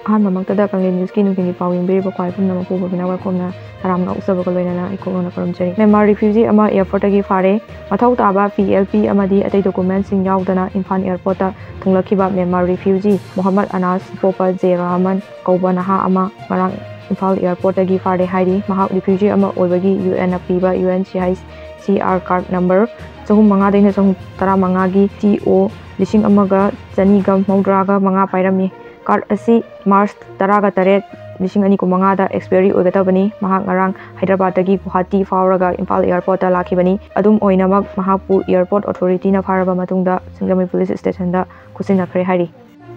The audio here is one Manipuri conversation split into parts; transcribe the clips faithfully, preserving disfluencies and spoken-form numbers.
ꯑꯍꯥꯟꯕꯃꯛꯇꯗ ꯀꯪꯂꯦꯟ ꯅ꯭ꯌꯨꯁꯀꯤ ꯅꯨꯡꯊꯤꯜꯒꯤ ꯄꯥꯎ ꯌꯦꯡꯕꯤꯔꯤꯕ ꯈ꯭ꯋꯥꯏ ꯄꯨꯝꯅꯃꯛꯄꯨ ꯕꯕꯤꯅꯥ ꯋꯥꯏꯈꯣꯝꯅ ꯇꯔꯥꯝꯅ ꯑꯣꯛꯆꯕꯒ ꯂꯣꯏꯅꯅ ꯏꯀꯣꯛꯂꯣꯟꯅ ꯈꯨꯔꯨꯝꯖꯔꯤ꯫ ꯃ꯭ꯌꯥꯟꯃꯥꯔ ꯔꯤꯐ꯭ꯌꯨꯖꯤ ꯑꯃ ꯑꯦꯌꯔꯄꯣꯔꯠꯇꯒꯤ ꯐꯥꯔꯦ꯫ ꯃꯊꯧ ꯇꯥꯕ ꯄꯤ ꯑꯦꯜ ꯄꯤ ꯑꯃꯗꯤ ꯑꯇꯩ ꯗꯣꯀꯨꯃꯦꯟꯁꯤꯡ ꯌꯥꯎꯗꯅ ꯏꯝꯐꯥꯜ ꯑꯦꯌꯔꯄꯣꯔꯠꯇ ꯊꯨꯡꯂꯛꯈꯤꯕ ꯃ꯭ꯌꯥꯟꯃꯥꯔ ꯔꯤꯐ꯭ꯌꯨꯖꯤ ꯃꯣꯍꯝꯃꯗ ꯑꯅꯥꯁ ꯄꯣꯄ ꯖꯦ ꯔꯍꯃꯟ ꯀꯧꯕ ꯅꯍꯥ ꯑꯃ ꯉꯔꯥꯡ ꯏꯝꯐꯥꯜ ꯑꯦꯌꯔꯄꯣꯔꯠꯇꯒꯤ ꯐꯥꯔꯦ ꯍꯥꯏꯔꯤ꯫ ꯃꯍꯥꯛ ꯔꯤꯐ꯭ꯌꯨꯖꯤ ꯑꯃ ꯑꯣꯏꯕꯒꯤ ꯌꯨ ꯑꯦꯟꯅ ꯄꯤꯕ U N C I C R card number ꯆꯍꯨꯝ ꯃꯉꯥꯗꯩꯅ ꯆꯍꯨꯝ ꯇꯔꯥꯃꯉꯥꯒꯤ ꯇꯤ ꯑꯣ ꯂꯤꯁꯤꯡ ꯑꯃꯒ ꯆꯅꯤꯒ ꯃꯧꯗ꯭ꯔꯥꯒ ꯃꯉꯥ ꯄꯥꯏꯔꯝꯃꯤ꯫ ꯀꯥꯔꯗ ꯑꯁꯤ ꯃꯥꯔꯆ ꯇꯔꯥꯒ ꯇꯔꯦꯠ, ꯂꯤꯁꯤꯡ ꯑꯅꯤ ꯀꯨꯟꯃꯉꯥꯗ ꯑꯦꯛꯁꯄꯤꯌꯔꯤ ꯑꯣꯏꯒꯗꯕꯅꯤ꯫ ꯃꯍꯥꯛ ꯉꯔꯥꯡ ꯍꯥꯏꯗ꯭ꯔꯕꯥꯗꯇꯒꯤ ꯒꯨꯋꯥꯍꯥꯇꯤ ꯐꯥꯎꯔꯒ ꯏꯝꯐꯥꯜ ꯑꯦꯌꯔꯄꯣꯔꯠꯇ ꯂꯥꯛꯈꯤꯕꯅꯤ꯫ ꯑꯗꯨꯝ ꯑꯣꯏꯅꯃꯛ, ꯃꯍꯥꯛꯄꯨ ꯑꯦꯌꯔꯄꯣꯔꯠ ꯑꯣꯊꯣꯔꯤꯇꯤꯅ ꯐꯥꯔꯕ ꯃꯇꯨꯡꯗ ꯁꯤꯡꯖꯃꯩ ꯄꯨꯂꯤꯁ ꯁ꯭ꯇꯦꯁꯟꯗ ꯈꯨꯠꯁꯤꯟꯅꯈ꯭ꯔꯦ ꯍꯥꯏꯔꯤ꯫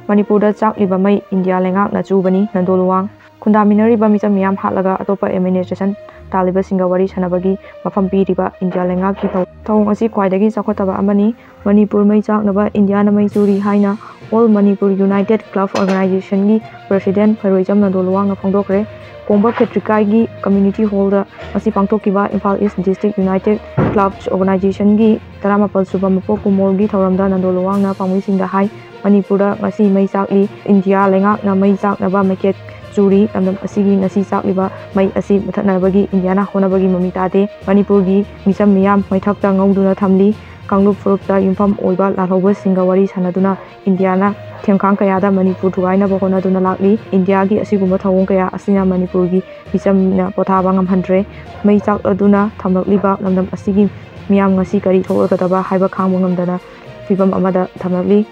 ꯃꯅꯤꯄꯨꯔꯗ ꯆꯥꯛꯂꯤꯕ ꯃꯩ ꯏꯟꯗꯤꯌꯥ ꯂꯩꯉꯥꯛꯅ ꯆꯨꯕꯅꯤ, ꯅꯟꯗꯣ ꯂꯨꯋꯥꯡ꯫ ꯈꯨꯟꯗꯥꯃꯤꯟꯅꯔꯤꯕ ꯃꯤꯆꯝ ꯃꯤꯌꯥꯝ ꯍꯥꯠꯂꯒ ꯑꯇꯣꯞꯄ ꯑꯦꯗꯃꯤꯅꯤꯁꯇ꯭ꯔꯦꯁꯟ ꯇꯥꯜꯂꯤꯕꯁꯤꯡꯒ ꯋꯥꯔꯤ ꯁꯥꯟꯅꯕꯒꯤ ꯃꯐꯝ ꯄꯤꯔꯤꯕ ꯏꯟꯗꯤꯌꯥ ꯂꯩꯉꯥꯛꯀꯤ ꯊꯧ-, ꯊꯧꯑꯣꯡ ꯑꯁꯤ ꯈ꯭ꯋꯥꯏꯗꯒꯤ ꯆꯥꯎꯈꯠꯇꯕ ꯑꯃꯅꯤ꯫ ꯃꯅꯤꯄꯨꯔ ꯃꯩ ꯆꯥꯛꯅꯕ ꯏꯟꯗꯤꯌꯥꯅ ꯃꯩ ꯆꯨꯔꯤ ꯍꯥꯏꯅ ꯑꯣꯜ ꯃꯅꯤꯄꯨꯔ ꯌꯨꯅꯥꯏꯇꯦꯗ ꯀ꯭ꯂꯕ ꯑꯣꯔꯒꯅꯥꯏꯖꯦꯁꯟꯒꯤ ꯄ꯭ꯔꯁꯤꯗꯦꯟ ꯈꯩꯔꯣꯏꯆꯝ ꯅꯟꯗꯣ ꯂꯨꯋꯥꯡꯅ ꯐꯣꯡꯗꯣꯛꯈ꯭ꯔꯦ꯫ ꯀꯣꯡꯕ ꯈꯦꯇ꯭ꯔꯤꯀꯥꯏꯒꯤ ꯀꯝꯃ꯭ꯌꯨꯅꯤꯇꯤ ꯍꯣꯜꯗ ꯉꯁꯤ ꯄꯥꯡꯊꯣꯛꯈꯤꯕ Imphal east district united clubs ꯑꯣꯔꯒꯅꯥꯏꯖꯦꯁꯟꯒꯤ ꯇꯔꯥꯃꯥꯄꯜ ꯁꯨꯕ ꯃꯄꯣꯛ ꯀꯨꯃꯣꯜꯒꯤ ꯊꯧꯔꯝꯗ ꯅꯟꯗꯣ ꯂꯨꯋꯥꯡꯅ ꯄꯥꯎꯃꯤꯁꯤꯡꯗ ꯍꯥꯏ, ꯃꯅꯤꯄꯨꯔꯗ ꯉꯁꯤ ꯃꯩ ꯆꯥꯛꯂꯤ꯫ ꯏꯟꯗꯤꯌꯥ ꯂꯩꯉꯥꯛꯅ ꯃꯩ ꯆꯥꯛꯅꯕ ꯃꯩꯈꯦꯠ ꯆꯨꯔꯤ꯫ ꯂꯝꯗꯝ ꯑꯁꯤꯒꯤ ꯉꯁꯤ ꯆꯥꯛꯂꯤꯕ ꯃꯩ ꯑꯁꯤ ꯃꯨꯊꯠꯅꯕꯒꯤ ꯏꯟꯗꯤꯌꯥꯅ ꯍꯣꯠꯅꯕꯒꯤ ꯃꯃꯤ ꯇꯥꯗꯦ꯫ ꯃꯅꯤꯄꯨꯔꯒꯤ ꯃꯤꯆꯝ ꯃꯤꯌꯥꯝ ꯃꯩꯊꯛꯇ ꯉꯧꯗꯨꯅ ꯊꯝꯂꯤ꯫ ꯀꯥꯡꯂꯨꯞ ꯐꯨꯔꯨꯞꯇ ꯌꯨꯝꯐꯝ ꯑꯣꯏꯕ ꯂꯥꯜꯍꯧꯕꯁꯤꯡꯒ ꯋꯥꯔꯤ ꯁꯥꯟꯅꯗꯨꯅ ꯏꯟꯗꯤꯌꯥꯅ ꯊꯦꯝꯈꯥꯡ ꯀꯌꯥꯗ ꯃꯅꯤꯄꯨꯔ ꯊꯨꯒꯥꯏꯅꯕ ꯍꯣꯠꯅꯗꯨꯅ ꯂꯥꯛꯂꯤ꯫ ꯏꯟꯗꯤꯌꯥꯒꯤ ꯑꯁꯤꯒꯨꯝꯕ ꯊꯧꯑꯣꯡ ꯀꯌꯥ ꯑꯁꯤꯅ ꯃꯅꯤꯄꯨꯔꯒꯤ ꯃꯤꯆꯝꯅ ꯄꯣꯊꯥꯕ ꯉꯝꯍꯟꯗ꯭ꯔꯦ꯫ ꯃꯩ ꯆꯥꯛꯂꯗꯨꯅ ꯊꯝꯂꯛꯂꯤꯕ ꯂꯝꯗꯝ ꯑꯁꯤꯒꯤ ꯃꯤꯌꯥꯝ ꯉꯁꯤ ꯀꯔꯤ ꯊꯣꯛꯂꯒꯗꯕ ꯍꯥꯏꯕ ꯈꯥꯡꯕ ꯉꯝꯗꯅ ꯐꯤꯕꯝ ꯑꯃꯗ ꯊꯝꯂꯛꯂꯤ꯫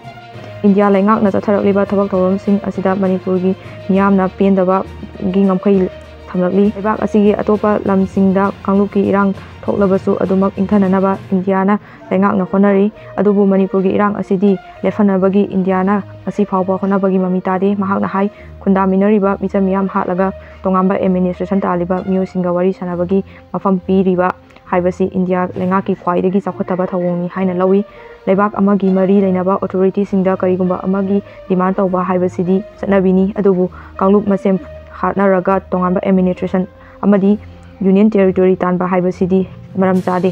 ꯏꯟꯗꯤꯌꯥ ꯂꯩꯉꯥꯛꯅ ꯆꯠꯊꯔꯛꯂꯤꯕ ꯊꯕꯛ ꯊꯧꯔꯝꯁꯤꯡ ꯑꯁꯤꯗ ꯃꯅꯤꯄꯨꯔꯒꯤ ꯃꯤꯌꯥꯝꯅ ꯄꯦꯟꯗꯕꯒꯤ ꯉꯝꯈꯩ ꯊꯝꯂꯛꯂꯤ꯫ ꯂꯩꯕꯥꯛ ꯑꯁꯤꯒꯤ ꯑꯇꯣꯞꯄ ꯂꯝꯁꯤꯡꯗ ꯀꯥꯡꯂꯨꯞꯀꯤ ꯏꯔꯥꯡ ꯊꯣꯛꯂꯕꯁꯨ ꯑꯗꯨꯃꯛ ꯏꯪꯊꯅꯅꯕ ꯏꯟꯗꯤꯌꯥꯅ ꯂꯩꯉꯥꯛꯅ ꯍꯣꯠꯅꯔꯤ꯫ ꯑꯗꯨꯕꯨ ꯃꯅꯤꯄꯨꯔꯒꯤ ꯏꯔꯥꯡ ꯑꯁꯤꯗꯤ ꯂꯦꯞꯍꯟꯅꯕꯒꯤ ꯏꯟꯗꯤꯌꯥꯅ ꯉꯁꯤ ꯐꯥꯎꯕ ꯍꯣꯠꯅꯕꯒꯤ ꯃꯃꯤ ꯇꯥꯗꯦ꯫ ꯃꯍꯥꯛꯅ ꯍꯥꯏ, ꯈꯨꯟꯗꯥꯃꯤꯟꯅꯔꯤꯕ ꯃꯤꯆꯝ ꯃꯤꯌꯥꯝ ꯍꯥꯠꯂꯒ ꯇꯣꯉꯥꯟꯕ ꯑꯦꯗꯃꯤꯅꯤꯁꯇ꯭ꯔꯦꯁꯟ ꯇꯥꯜꯂꯤꯕ ꯃꯤꯑꯣꯏꯁꯤꯡꯒ ꯋꯥꯔꯤ ꯁꯥꯟꯅꯕꯒꯤ ꯃꯐꯝ ꯄꯤꯔꯤꯕ ꯍꯥꯏꯕꯁꯤ ꯏꯟꯗꯤꯌꯥ ꯂꯩꯉꯥꯛꯀꯤ ꯈ꯭ꯋꯥꯏꯗꯒꯤ ꯆꯥꯎꯈꯠꯇꯕ ꯊꯧꯑꯣꯡꯅꯤ ꯍꯥꯏꯅ ꯂꯧꯏ꯫ ꯂꯩꯕꯥꯛ ꯑꯃꯒꯤ ꯃꯔꯤ ꯂꯩꯅꯕ ꯑꯣꯊꯣꯔꯤꯇꯤꯁꯤꯡꯗ ꯀꯔꯤꯒꯨꯝꯕ ꯑꯃꯒꯤ ꯗꯤꯃꯥꯟ ꯇꯧꯕ ꯍꯥꯏꯕꯁꯤꯗꯤ ꯆꯠꯅꯕꯤꯅꯤ, ꯑꯗꯨꯕꯨ ꯀꯥꯡꯂꯨꯞ ꯃꯁꯦꯟ ꯍꯥꯠꯅꯔꯒ ꯇꯣꯉꯥꯟꯕ ꯑꯦꯗꯃꯤꯅꯤꯁꯇ꯭ꯔꯦꯁꯟ ꯑꯃꯗꯤ ꯌꯨꯅꯤꯌꯟ ꯇꯦꯔꯤꯇꯣꯔꯤ ꯇꯥꯟꯕ ꯍꯥꯏꯕꯁꯤꯗꯤ ꯃꯔꯝ ꯆꯥꯗꯦ꯫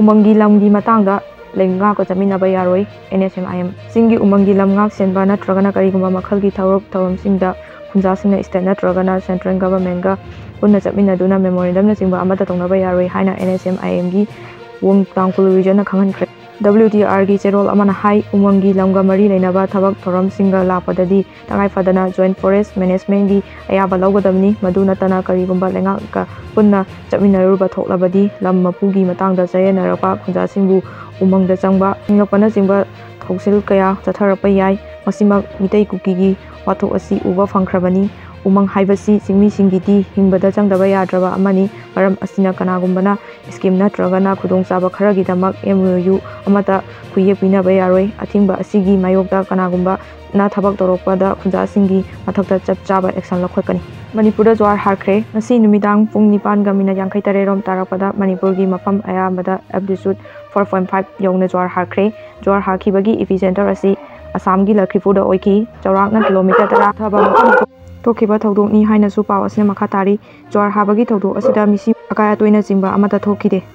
ꯎꯃꯪꯒꯤ ꯂꯝꯒꯤ ꯃꯇꯥꯡꯗ ꯂꯩꯉꯥꯛꯀ ꯆꯠꯃꯤꯟꯅꯕ ꯌꯥꯔꯣꯏ꯫ N S M I M. ꯆꯤꯡꯒꯤ ꯎꯃꯪꯒꯤ ꯂꯝ ꯉꯥꯛ ꯁꯦꯟꯕ ꯅꯠꯇ꯭ꯔꯒꯅ ꯀꯔꯤꯒꯨꯝꯕ ꯃꯈꯜꯒꯤ ꯊꯕꯛ ꯊꯧꯔꯝꯁꯤꯡꯗ ꯈꯨꯟꯖꯥꯁꯤꯡꯅ state ꯅꯠꯇ꯭ꯔꯒꯅ central governmentꯒ ꯄꯨꯟꯅ ꯆꯠꯃꯤꯟꯅꯗꯨꯅ memorandumꯅꯆꯤꯡꯕ ꯑꯃꯠꯇ ꯇꯧꯅꯕ ꯌꯥꯔꯣꯏ ꯍꯥꯏꯅ ꯑꯦꯟ ꯑꯦꯁ ꯑꯦꯝ ꯑꯥꯏ ꯑꯦꯝꯒꯤ ꯋꯣꯡ ꯇꯥꯡꯈꯨꯜ regionꯅ ꯈꯪꯍꯟꯈ꯭ꯔꯦ꯫ W T Rꯒꯤ ꯆꯦꯔꯣꯜ ꯑꯃꯅ ꯍꯥꯏ, ꯎꯃꯪꯒꯤ ꯂꯝꯒ ꯃꯔꯤ ꯂꯩꯅꯕ ꯊꯕꯛ ꯊꯧꯔꯝꯁꯤꯡꯒ ꯂꯥꯛꯄꯗꯗꯤ ꯇꯉꯥꯏ ꯐꯗꯅ joint forest managementꯀꯤ ꯑꯌꯥꯕ ꯂꯧꯒꯗꯕꯅꯤ꯫ ꯃꯗꯨ ꯅꯠꯇꯅ ꯀꯔꯤꯒꯨꯝꯕ ꯂꯩꯉꯥꯛꯀ ꯄꯨꯟꯅ ꯆꯠꯃꯤꯟꯅꯔꯨꯕ ꯊꯣꯛꯂꯕꯗꯤ ꯂꯝ ꯃꯄꯨꯒꯤ ꯃꯇꯥꯡꯗ ꯆꯌꯦꯠꯅꯔꯛꯄ ꯈꯨꯟꯖꯥꯁꯤꯡꯕꯨ ꯎꯃꯪꯗ ꯆꯪꯕ, ꯊꯤꯡꯂꯛꯄꯅꯆꯤꯡꯕ ꯊꯧꯁꯤꯜ ꯀꯌꯥ ꯆꯠꯊꯔꯛꯄ ꯌꯥꯏ꯫ ꯃꯁꯤꯃꯛ ꯃꯤꯇꯩ ꯀꯨꯀꯤꯒꯤ ꯋꯥꯊꯣꯛ ꯑꯁꯤ ꯎꯕ ꯐꯪꯈ꯭ꯔꯕꯅꯤ꯫ ꯎꯃꯪ ꯍꯥꯏꯕꯁꯤ ꯆꯤꯡꯃꯤꯁꯤꯡꯒꯤꯗꯤ ꯍꯤꯡꯕꯗ ꯆꯪꯗꯕ ꯌꯥꯗ꯭ꯔꯕ ꯑꯃꯅꯤ꯫ ꯃꯔꯝ ꯑꯁꯤꯅ ꯀꯅꯥꯒꯨꯝꯕꯅ scheme ꯅꯠꯇ꯭ꯔꯒꯅ ꯈꯨꯗꯣꯡꯆꯥꯕ ꯈꯔꯒꯤꯗꯃꯛ M O U ꯑꯃꯠꯇ ꯈꯨꯠꯌꯦꯛ ꯄꯤꯅꯕ ꯌꯥꯔꯣꯏ꯫ ꯑꯊꯤꯡꯕ ꯑꯁꯤꯒꯤ ꯃꯥꯌꯣꯛꯇ ꯀꯅꯥꯒꯨꯝꯕꯅ ꯊꯕꯛ ꯇꯧꯔꯛꯄꯗ ꯈꯨꯟꯖꯥꯁꯤꯡꯒꯤ ꯃꯊꯛꯇ ꯆꯞ ꯆꯥꯕ action ꯂꯧꯈꯠꯀꯅꯤ꯫ ꯃꯅꯤꯄꯨꯔꯗ ꯖ꯭ꯋꯥꯔ ꯍꯥꯔꯛꯈ꯭ꯔꯦ꯫ ꯉꯁꯤ ꯅꯨꯃꯤꯗꯥꯡ ꯄꯨꯡ ꯅꯤꯄꯥꯟꯒ minute ꯌꯥꯡꯈꯩ ꯇꯔꯦꯠ ꯔꯣꯝ ꯇꯥꯔꯛꯄꯗ ꯃꯅꯤꯄꯨꯔꯒꯤ ꯃꯐꯝ ꯑꯌꯥꯝꯕꯗ altitude four point five ꯌꯧꯅ ꯖ꯭ꯋꯥꯔ ꯍꯥꯔꯛꯈ꯭ꯔꯦ꯫ ꯖ꯭ꯋꯥꯔ ꯍꯥꯔꯛꯈꯤꯕꯒꯤ epicenter ꯑꯁꯤ ꯑꯁꯥꯝꯒꯤ ꯂꯈꯤꯄꯨꯔꯗ ꯑꯣꯏꯈꯤ꯫ ꯆꯥꯎꯔꯥꯛꯅ kilometre ꯇꯔꯥ ꯊꯥꯕ ꯃꯐꯝ ꯊꯣꯛꯈꯤꯕ ꯊꯧꯗꯣꯛꯅꯤ ꯍꯥꯏꯅꯁꯨ ꯄꯥꯎ ꯑꯁꯤꯅ ꯃꯈꯥ ꯇꯥꯔꯤ꯫ ꯖ꯭ꯋꯥꯔ ꯍꯥꯕꯒꯤ ꯊꯧꯗꯣꯛ ꯑꯁꯤꯗ ꯃꯤꯁꯤ ꯑꯀꯥꯏ ꯑꯇꯣꯏꯅꯆꯤꯡꯕ ꯑꯃꯠꯇ ꯊꯣꯛꯈꯤꯗꯦ꯫